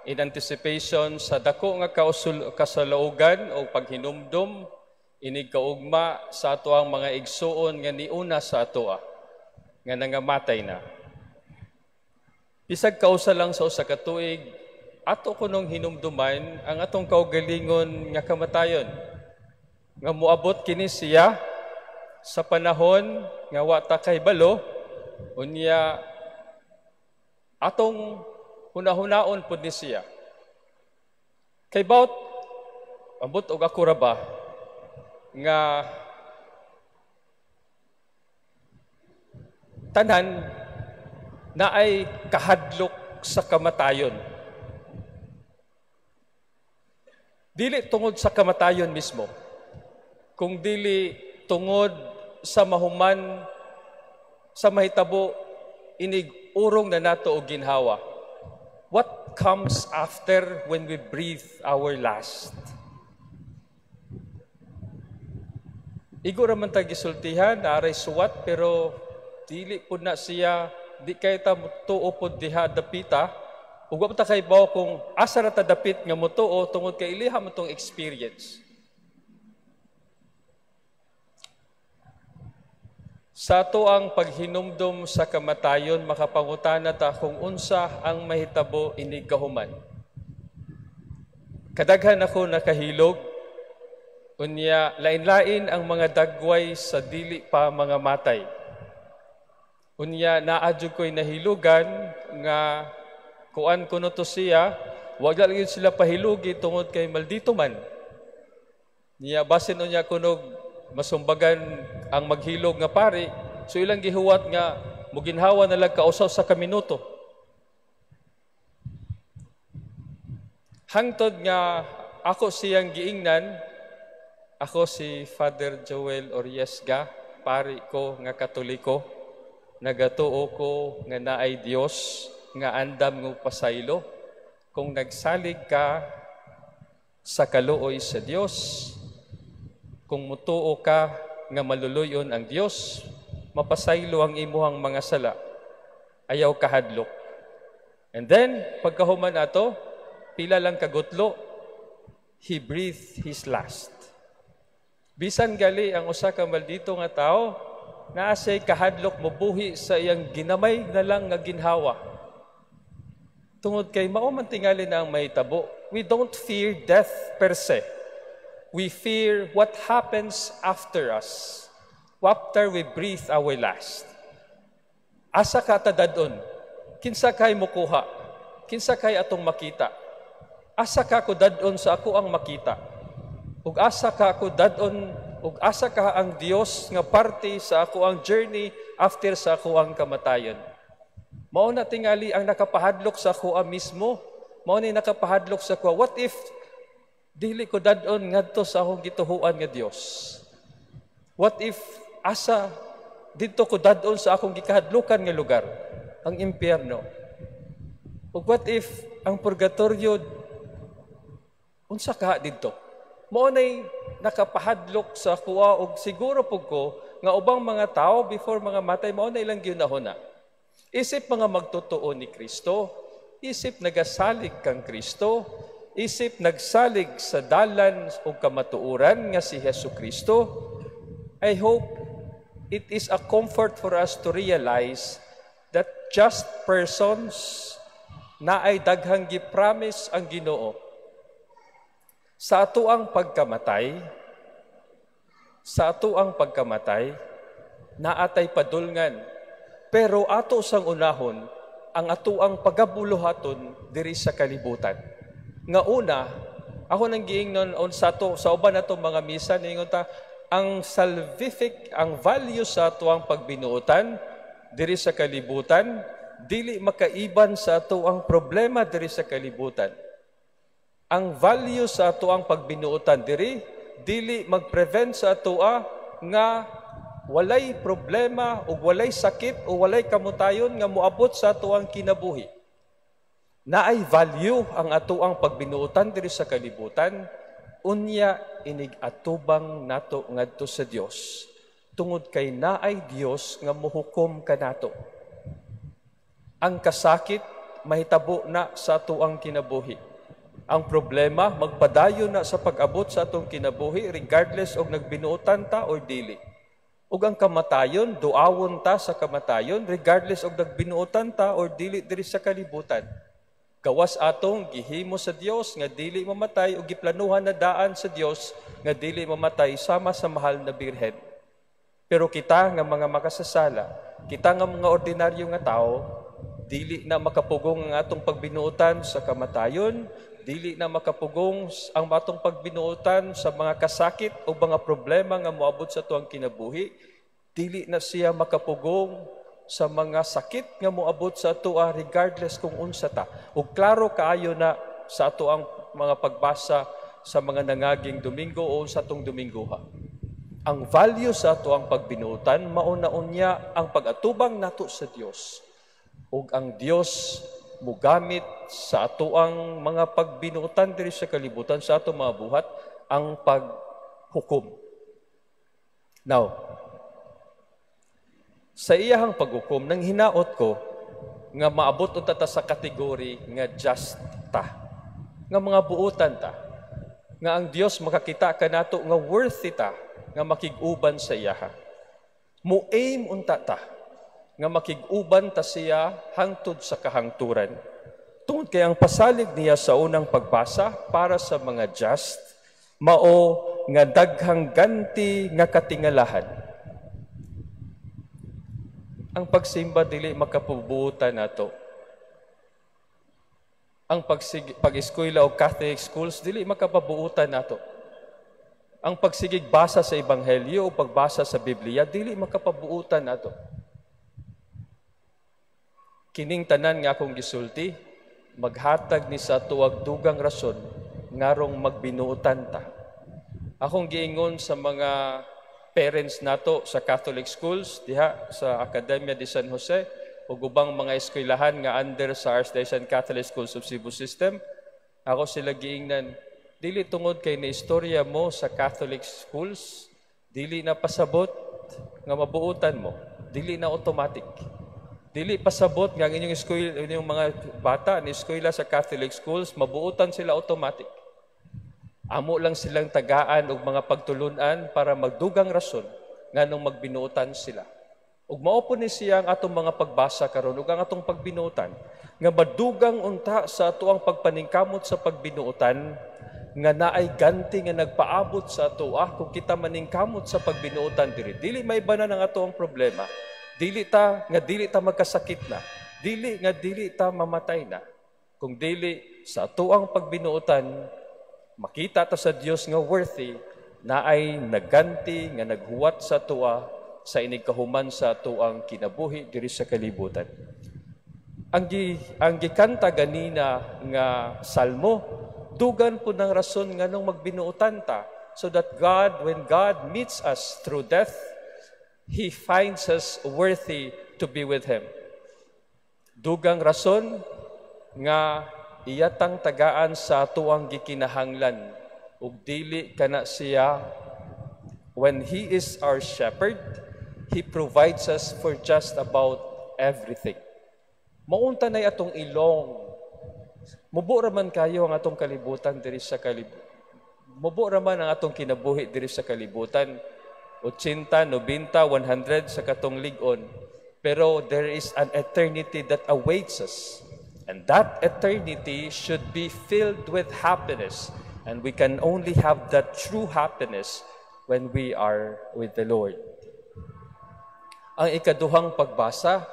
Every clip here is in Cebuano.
in anticipation sa dako nga kasalaugan o paghinumdum inig kaugma sa atoang mga igsuon nga niuna sa atoa nga nangamatay na. Bisag kausa lang sa usa ka tuig, ato kunong hinumduman ang atong kaugalingon nga kamatayon nga moabot kini siya sa panahon nga wa ta kahibalo, unya atong hunahunaon pud ni siya. Kay bawt ambot og ako ra ba nga tanan na ay kahadlok sa kamatayon. Dili tungod sa kamatayon mismo, kung dili tungod sa mahuman sa mahitabo inig urong na nato og ginhawa. What comes after when we breathe our last? Igo ra man ta gisultihan, naaray suwat, pero dili pud na siya, di kay ta mutuo pud diha dapita. Ug wa ta kaybaw kung asa ra ta dapit nga mutuo tungod kay iliha mo tong experience. Sa ato ang paghinumdum sa kamatayon, makapangutana ta kung unsa ang mahitabo inig kahuman. Kadaghan ako nakahilog, unya lain-lain ang mga dagway sa dili pa mga matay. Unya naa jud ko'y nahilugan nga kuan kuno to siya, wag lang yun sila pahilugi tungod kay maldito man. Niya basin unya kunog masumbagan ang maghilog nga pari, so ilang gihuwat nga muginhawa na lang kausaw sa kaminuto. Hangtod nga ako siyang giingnan, ako si Father Joel Oriesga, pari ko nga Katoliko, nagatuo ko nga naay Dios nga andam nga pasaylo. Kung nagsalig ka sa kaluoy sa Dios, kung mutuo ka nga maluluyon ang Dios, mapasaylo ang imuhang mga sala. Ayaw kahadlok. And then, pagkahuman ato, pila lang kagutlo, he breathed his last. Bisan gali ang usa ka maldito nga tao, naa siya'y kahadlok mobuhi sa iyang ginamay na lang nga ginhawa. Tungod kay mao man tingali na ang mahitabo, we don't fear death per se. We fear what happens after us, after we breathe our last. Asa ka tadadon? Kinsa kay mukuha? Kinsa kay atong makita? Asa ka ko dadon sa ako ang makita? Ug asa ka ko dadon, ug asa ka ang Dios nga parte sa ako ang journey after sa ako ang kamatayon. Mao na tingali ang nakapahadlok sa ako mismo. Mao ni nakapahadlok sa ako. What if dili ko dadon ngadto sa akong gituhuan nga Dios? What if asa didto ko dadon sa akong gikahadlukan nga lugar, ang impyerno? Ug what if ang purgatorio, unsa ka didto? Mao nay nakapahadlok sa kuha og siguro pug ko nga ubang mga tao before mga matay mao na ilang gihunahuna. Isip mga magtotoo ni Kristo, isip nagasalig kang Kristo, isip nagsalig sa dalan o kamatuoran nga si Hesus Kristo. I hope it is a comfort for us to realize that just persons na ay daghang gipromise ang Ginoo. Sa atoang pagkamatay, sa atoang pagkamatay, naatay padulngan. Pero ato sang unahon ang atoang pagabuluhaton diri sa kalibutan. Nga una, ako nang giingnon on sa ato sa uban nato mga misa ningon ta ang salvific, ang value sa atoang pagbinuotan diri sa kalibutan dili makaiban sa atoang problema diri sa kalibutan. Ang value sa atoang pagbinuotan diri dili magprevent sa atoa nga walay problema o walay sakit o walay kamutayon nga moabot sa atoang kinabuhi. Naay value ang atoang pagbinuotan diri sa kalibutan, unya inig atubang nato ngadto sa Dios tungod kay naay Dios nga mohukom kanato. Ang kasakit mahitabo na sa atuang kinabuhi. Ang problema, magpadayon na sa pag-abot sa atong kinabuhi regardless og nagbinuotan ta or dili. Ug ang kamatayon, duawon ta sa kamatayon regardless og nagbinuotan ta or dili diri sa kalibutan. Gawas atong gihimo sa Dios nga dili mamatay o giplanuhan na daan sa Dios nga dili mamatay sama sa mahal na Birhen. Pero kita nga mga makasasala, kita nga mga ordinaryo nga tao, dili na makapugong ang atong pagbinuotan sa kamatayon, dili na makapugong ang atong pagbinuotan sa mga kasakit o mga problema nga moabot sa atuang kinabuhi, dili na siya makapugong sa mga sakit nga moabot sa atoa regardless kung unsa ta. Ug klaro kaayo na sa atoang mga pagbasa sa mga nangaging Domingo o sa atong Domingo ha. Ang value sa atoang pagbinuotan, mao na unya ang pag-atubang nato sa Dios. Ug ang Dios mugamit sa atoang mga pagbinuotan diri sa kalibutan, sa atong mga buhat, ang paghukom. Now, sa iyahang paghukom, nang hinaot ko nga maabot unta ta sa kategory nga just ta, nga mga buutan ta, nga ang Dios makakita kanato nga worthy ta nga makig-uban sa iyaha. Mo-aim unta ta nga makig-uban ta siya hangtod sa kahangturan. Tungod kay ang pasalig niya sa unang pagbasa para sa mga just, mao nga daghang ganti nga katingalahan. Ang pagsimba dili makapabuutan nato. Ang pag-eskwela o Catholic schools dili makapabuutan nato. Ang pagsigig basa sa Ebanghelyo o pagbasa sa Biblia dili makapabuutan nato. Kining tanan nga akong gisulti, maghatag ni sa atoa og dugang rason ngarong magbinuotan ta. Akong giingon sa mga parents nato sa Catholic schools diha sa Academia de San Jose ug ubang mga eskwelahan nga under sa Archdiocesan Catholic Schools of Cebu System, ako sila giingnan, dili tungod kay ni istorya mo sa Catholic schools, dili na pasabot nga mabuutan mo, dili na automatic. Dili pasabot nga ang inyong eskwela, inyong mga bata ni eskwela sa Catholic schools, mabuutan sila automatic. Amo lang silang tagaan og mga pagtulunan para magdugang rason nganong magbinuotan sila. Ug mao po ni siya ang atong mga pagbasa karon ug ang atong pagbinuotan nga madugang unta sa atoang pagpaningkamot sa pagbinuotan nga naay ganti nga nagpaabot sa atoa kung kita maningkamot sa pagbinuotan diri. Dili maibanan ang atoang problema. Dili ta nga dili ta magkasakit na. Dili nga dili ta mamatay na. Kung dili sa atoang pagbinuotan, makita ta sa Dios nga worthy, naay nagganti nga naghuwat sa atoa sa inigkahuman sa atoang kinabuhi diri sa kalibutan. Ang gikanta ganina nga salmo, dugan po ng rason nganong magbinuotan ta, so that God, when God meets us through death, He finds us worthy to be with Him. Dugang rason nga iyatang tagaan sa atuang gikinahanglan ug dili kana siya. When He is our shepherd, He provides us for just about everything. Maunta nay atong ilong. Mubo ra man kayo ang atong kalibutan diri sa kalibutan. Mubo ra man ang atong kinabuhi diri sa kalibutan. 80, 90, 100 sa katong lig-on. Pero there is an eternity that awaits us. And that eternity should be filled with happiness. And we can only have that true happiness when we are with the Lord. Ang ikaduhang pagbasa,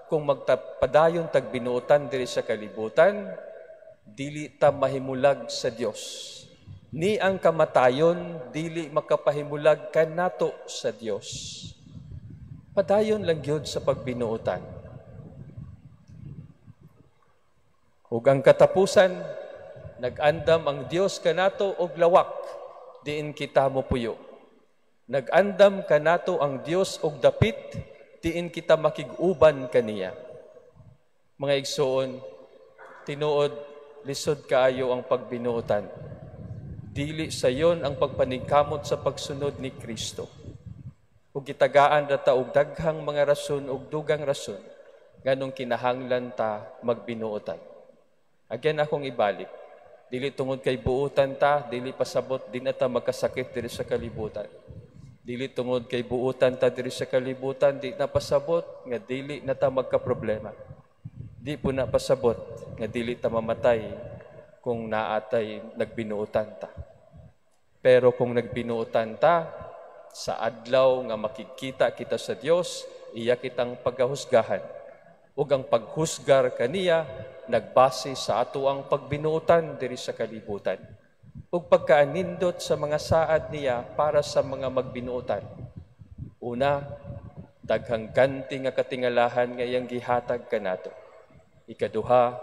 kung magpadayon tagbinuotan diri sa kalibutan, dili ta mahimulag sa Dios. Ni ang kamatayon, dili makapahimulag kanato sa Dios. Padayon lang gyud sa pagbinuotan. Ug ang katapusan, nag-andam ang Dios kanato og lawak, diin kita mopuyo. Nag-andam kanato ang Dios og dapit, diin kita makig-uban kaniya. Mga igsoon, tinuod lisod kaayo ang pagbinuotan. Dili sayon ang pagpaningkamot sa pagsunod ni Kristo. Ug gitagaan ra ta og daghang mga rason ug dugang rason Nganong kinahanglan ta magbinuotan? Again, akong ibalik. Dili tungod kay buutan ta, dili pasabot di na ta magkasakit diri sa kalibutan. Dili tungod kay buutan ta diri sa kalibutan, di na pasabot nga dili na ta magkaproblema. Di po na pasabot nga dili ta mamatay kung naatay nagbinuotan ta. Pero kung nagbinuotan ta, sa adlaw nga makikita kita sa Dios, iya kitang pagahusgahan. Ug ang paghusgar kaniya nagbase sa ato ang pagbinuotan diri sa kalibutan ug pagkaanindot sa mga saad niya para sa mga magbinuotan. Una, daghang ganti nga katingalahan nga iyang gihatag kanato. Ikaduha,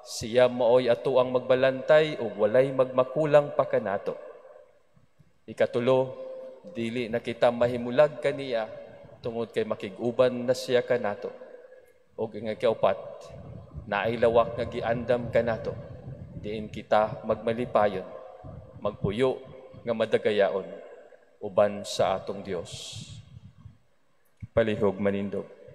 siya maoy ato ang magbalantay ug walay magmakulang pa kanato. Ikatulo, dili na kita mahimulag kaniya tungod kay makig-uban na siya kanato. Ug ang ikaupat, naay lawak nga giandam kanato, diin kita magmalipayon, magpuyo nga madagayaon uban sa atong Dios. Palihog manindog.